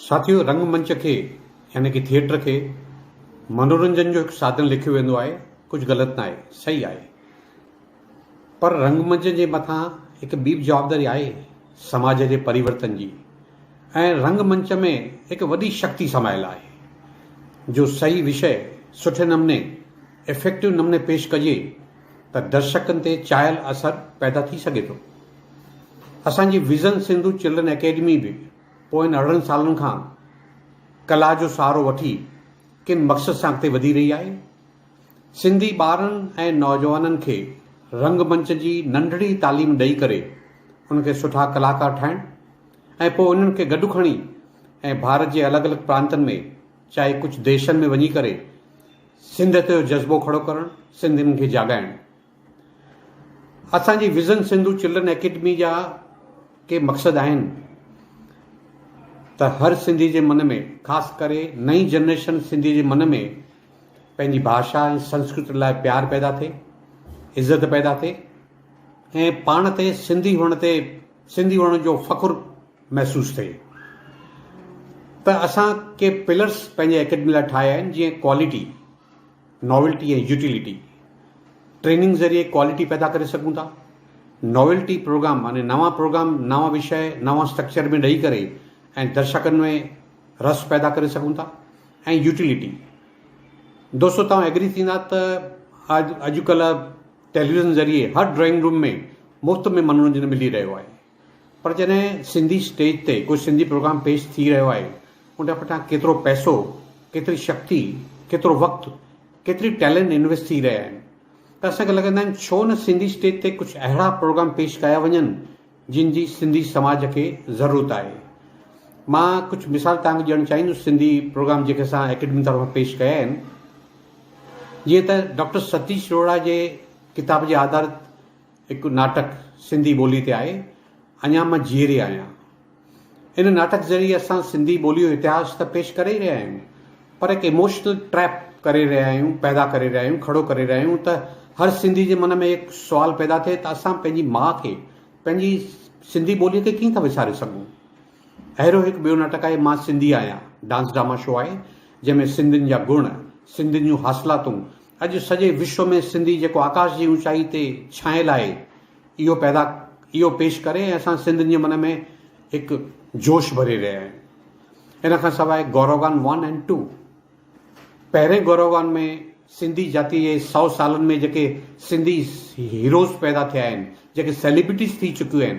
ساٿيو رنگ منچ کي يعني ڪي ٿيئٽر کي منورنجن جو هڪ ساڌن ليکيو ويندو آهي ڪجهه غلط ناهي صحيح آهي پر رنگ منچ جي مٿان هڪ ٻي به جوابداري آهي سماج جي پريورتن جي ۽ رنگ منچ ۾ هڪ وڏي شڪتي سمايل آهي جو صحيح وشيه سٺي نموني افيڪٽو نموني پيش ڪجي ته درشڪن تي چاهيل اثر پيدا ٿي سگهي ٿو. اسان جي ويزن سنڌو چلڊرن اڪيڊمي به پوين 18 سالن کان ڪلا جو سهارو وٺي ڪن مقصد سان اڳتي وڌي رهي آهي. سنڌي ٻارن ۽ نوجوانن کي رنگ منچ جي ننڍڙي تعليم ڏئي ڪري انهن کي سٺا ڪلاڪار ٺاهڻ ۽ پوء انهن کي گڏ کڻي ۽ ڀارت جي الڳ الڳ پرانتن ۾ چاهي ڪجهه ديشن ۾ وڃي ڪري سنڌيت جو جذبو کڙو ڪرڻ، سنڌين کي جاڳائڻ. اسان جي ويزن سنڌو چلڊرن اڪيڊمي جا ڪي مقصد آهن ته هر سنڌي جي من ۾ خاص ڪري نئين جنريشن سنڌي جي من ۾ پنهنجي ڀاشا ۽ سنسڪرتي لاء پيار پيدا ٿئي، عزت پيدا ٿئي ۽ پاڻ تي سنڌي هئڻ تي سنڌي هئڻ جو فخر محسوس ٿئي ته اسان ڪي پلرس پنهنجي اڪيڊمي لاء ٺاهيا آهن جيئن ڪوالٽي، ناولٽي ۽ يوٽيلٽي. ٽريننگ ذريعي ڪوالٽي پيدا ڪري سگهون ٿا. ناولٽي پروگرام معني نوان پروگرام، نوان وشيه، نوان اسٽرڪچر ۾ ڏئي ڪري ۽ درشڪن ۾ رس پيدا ڪري سگهون ٿا ۽ يوٽيلٽي. دوستو توهان ايگري ٿيندا ته اڄ ڪلهه ٽيليويزن ذريعي هر ڊرائنگ روم ۾ مفت ۾ منورنجن ملي رهيو آهي. پر جڏهن سنڌي اسٽيج تي ڪو سنڌي پروگرام پيش ٿي رهيو آهي ان پٺيان ڪيترو پئسو، ڪيتري شڪتي، ڪيترو وقت، ڪيتري ٽيلنٽ انويسٽ ٿي رهيا آهن ته اسان کي لڳندا آهن ڇو نه سنڌي اسٽيج تي ڪجهه اهڙا پروگرام پيش ڪيا وڃن جن جي سنڌي سماج کي ضرورت آهي. مان ڪجهه مثال توهان کي ڏيڻ چاهيندس سنڌي پروگرام جيڪي اسان اڪيڊمي طرفان پيش ڪيا آهن جيئن ته ڊاڪٽر ستيش روهڙا جي ڪتاب جي آڌارت هڪ ناٽڪ سنڌي ٻولي تي آهي، اڃا مان جيئري آهيان. ان ناٽڪ ذريعي اسان سنڌي ٻوليء جو اتهاس ته پيش ڪري ئي رهيا آهيون، پر هڪ ايموشنل ٽريپ ڪري رهيا آهيون، پيدا ڪري رهيا آهيون، کڙو ڪري رهيا آهيون ته هر سنڌي جي من ۾ هڪ سوال پيدا ٿئي ته اسان پنهنجي ماء کي، پنهنجي سنڌي ٻوليء کي ڪيئن ٿا وساري سگهون؟ اهڙو هڪ ٻيو ناٽڪ آهي مان سنڌي آهيان، ڊانس ڊراما شو آهي، جنهن ۾ سنڌين جا گڻ، سنڌين جون حاصلاتون، اڄ سڄي وشو ۾ سنڌي جيڪو آڪاش جي اوچائي تي ڇانيل آهي، اهو پيدا اهو پيش ڪري ۽ اسان سنڌين جي من ۾ هڪ جوش ڀري رهيا آهيون. ان کان سواء گوروگان ون ۽ ٽو. پهرين گوروگان ۾ سنڌي جاتي جي سئو سالن ۾ جيڪي سنڌي هيروز پيدا ٿيا آهن، جيڪي سيليبرٽيز ٿي چڪيون آهن،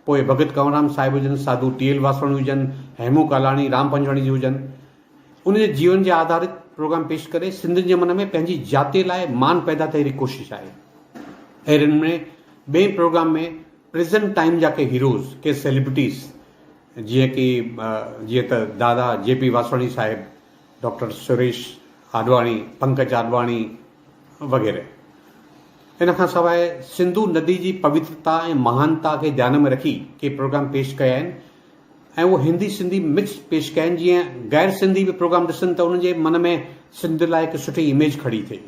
پوء ڀڳت ڪنوررام صاحب هجن، ساڌو ٽي ايل واسواڻي هجن، هيمون ڪالاڻي، رام پنجواڻي جي هجن، ان جي جيون جي آڌارت پروگرام پيش ڪري سنڌين جي من ۾ پنهنجي جاتي لاء مان پيدا ٿئي ري ڪوشش آهي. اهڙي نموني ٻئين پروگرام ۾ پريزنٽ ٽائيم جا ڪي هيروز، ڪي سيليبرٽيز جيئن ڪي جيئن ته دادا جي پي واسواڻي صاحب، ڊاڪٽر سريش آڏواڻي، پنڪج آڏواڻي وغيره. ان کان سواء سنڌو ندي جي پوترتا ۽ مهانتا کي ڌيان ۾ رکي ڪي پروگرام پيش ڪيا آهن. ۽ اهو هندي سنڌي مڪس پيش ڪيا آهن جيئن غير سنڌي به پروگرام ڏسن ته انهن جي من ۾ سنڌ لاء هڪ سٺي اميج کڙي ٿئي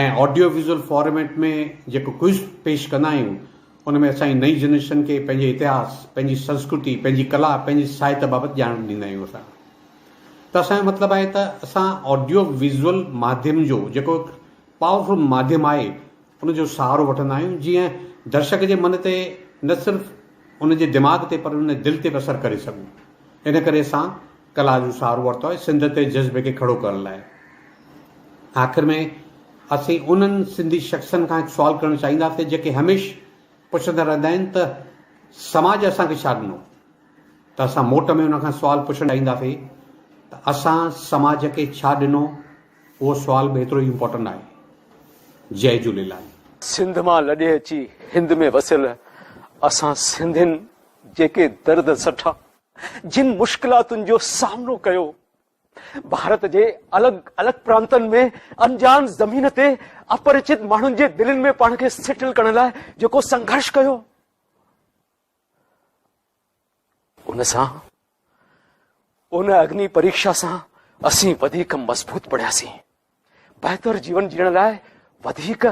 ۽ آڊيو ويزوئل فارميٽ ۾ جيڪو ڪوئز پيش ڪندا آهيون ان ۾ اسان جي نئين جنريشن کي پنهنجي اتهاس پنهنجي سنسڪرتي پنهنجي ڪلا پنهنجي ساهت بابت ڄاڻ ڏيندا آهيون اسان ته اسان جو مطلب آهي ته اسان آڊيو ويزوئل ماڌيم جو جيڪو هڪ پاورفل ماڌيم آهي ان جو سهارو وٺندا آهيون جيئن درشڪ جي من تي نه صرف ان جي دماغ تي پر ان جي دل تي به اثر ڪري سگهون. ان ڪري اسان ڪلا جو سهارو ورتو آهي سنڌ تي جذبي کي کڙو ڪرڻ لاء. آخر ۾ اسين انهن سنڌي شخصن کان هڪ سوال ڪرڻ چاهينداسين جيڪي هميشھ پڇندا رهندا آهن ته سماج اسان کي ڇا ڏنو؟ ته اسان موٽ ۾ انهن کان سوال پڇڻ چاهينداسين ته اسان سماج کي ڇا ڏنو؟ اهو سوال به ايترو ئي امپورٽنٽ آهي. جئي جهوليلال. سنڌ مان لڏي اچي هند ۾ وسيل اسان سنڌين جيڪي درد سٺا، جن مشڪلاتن جو سامنو ڪيو، ڀارت جي الڳ الڳ پرانتن ۾ انجان زمين تي اپرچت ماڻهن جي دلين ۾ پاڻ کي سيٽل ڪرڻ لاء جيڪو سنگهرش ڪيو، ان سان ان اگني پريکشا سان اسين وڌيڪ مضبوط بڻياسين، بهتر جيون جيئڻ لاء وڌيڪ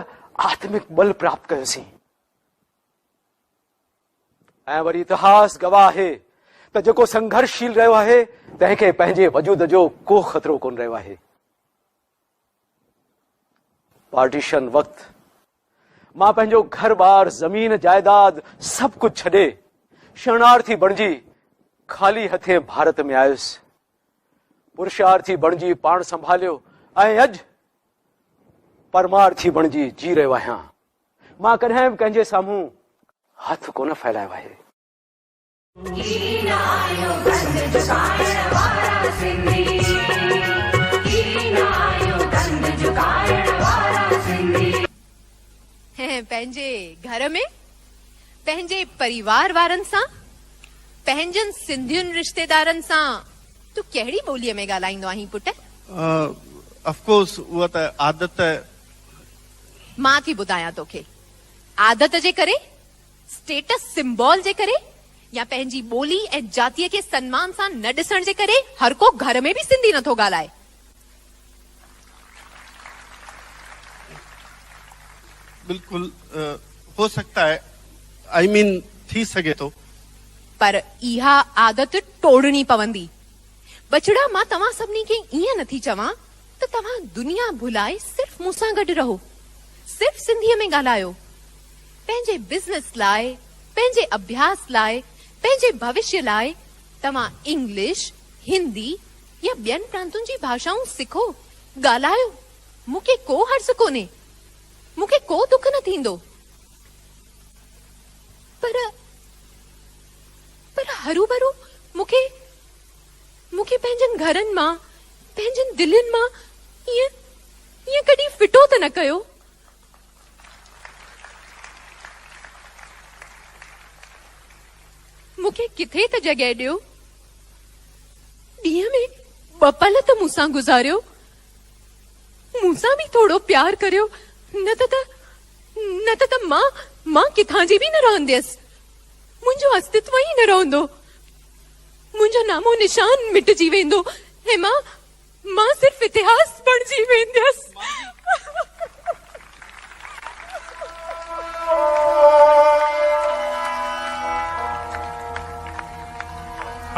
آتمڪ ٻل پراپت ڪيوسين. ۽ وري اتهاس گواهه آهي ته جيڪو سنگهرشيل رهيو آهي تنهن کي پنهنجي وجود جو ڪو خطرو ڪونه رهيو آهي. پارٽيشن وقت مان پنهنجو گهر ٻار، زمين جائيداد سڀ ڪجهه ڇڏي شرڻارٿي بڻجي خالي هٿين ڀارت ۾ آيس. پرشارٿي بڻجي پاڻ سنڀاليو ۽ اڄ پرمارٿي بڻجي جي رهيو آهيان. مان ڪڏهن به ڪنهن جي سامهون هٿ ڪونه ڦهلايو آهي. پنهنجي گهر ۾، پنهنجي پريوار وارن سان، پنهنجن سنڌين رشتيدارن سان تون ڪهڙي ٻوليء ۾ ڳالهائيندو آهين پٽ؟ آف ڪورس اها ته عادت. مان ٿي ٻڌايان توکي، عادت جي ڪري اسٽيٽس سمبول جي ڪري يا پنهنجي ٻولي ۽ جاتيء کي سنمان سان نه ڏسڻ جي ڪري هر ڪو گهر ۾ به سنڌي نٿو ڳالهائي. بلڪل هو سگهتا هي آئي مين ٿي سگهي ٿو. پر اها عادت ٽوڙڻي پوندي. ٻچڙا مان توهان سڀني کي ائين نٿي چوان ته توهان دنيا ڀلائي صرف مون سان گڏ رهو، صرف سنڌيء ۾ ڳالهايو. پنهنجي بزنس لاء، پنهنجي اڀياس لاء، پنهنجي ڀوشيه لاء توهان انگلش، هندي يا ٻين پرانتن جي ڀاشائون سکو، ڳالهايو، مون کي ڪو حرج ڪونهي، مون کي ڪو دک نه ٿيندو. پر پر هروڀرو مون کي مون کي پنهنجن گهرن مان، پنهنجن دلين مان ائين ائين ڪڏهن ڦٽو ته نه ڪيو. مون کي ڪٿي ته جڳهه ڏيو. ڏينهن ۾ ٻه پل ته مون سان گذاريو. مون سان به ٿورو پيار ڪريو، نه ته ته نه ته ته مان مان ڪٿان جي به نه رهنديس. منهنجو استتو ئي نه رهندو. منهنجو نامو نشان مٽجي ويندو ۽ مان مان صرف اتهاس بڻجي وينديس.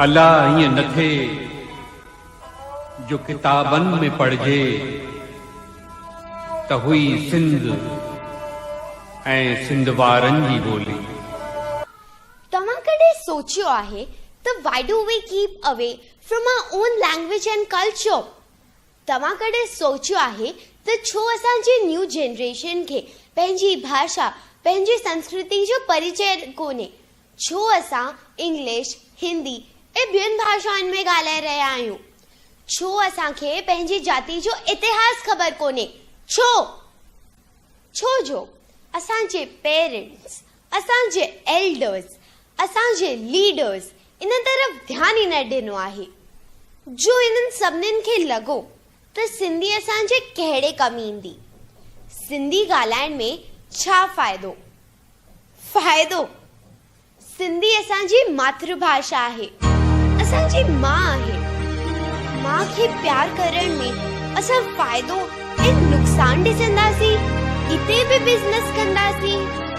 الا ائين نه ٿئي جو ڪتابن ۾ پڙهجي ته هئي سنڌ ۽ سنڌ وارن جي ٻولي. توهان ڪڏهن سوچيو آهي ته why do we keep away from our own language and culture? توهان ڪڏهن سوچيو آهي ته ڇو اسان جي نيو جنريشن کي پنهنجي ڀاشا، پنهنجي سنسڪرتي جو پريچئه ڪونهي؟ ڇو اسان انگلش، هندي ۽ ٻين ڀاشائن ۾ ڳالهائي رهيا آهيون؟ ڇو اسان کي پنهنجي جاتي جو اتهاس خبر ڪونهي؟ ڇو؟ ڇو جو اسان جي پيرنٽس، اسان جي ايلڊرز، اسان جي ليڊرز ان طرف ڌيان ئي نه ڏنو آهي. جو انهن سڀنين کي لڳو ته سنڌي اسان جي ڪهڙي ڪم ايندي. سنڌي ڳالهائڻ ۾ ڇا فائدو؟ فائدو؟ سنڌي اسان جي ماتر ڀاشا آهي. اسان جي ماء آهي. ماء کي پيار ڪرڻ ۾ اسان فائدو ۽ نقصان ڏسنداسين، اتي به بزنس ڪنداسين.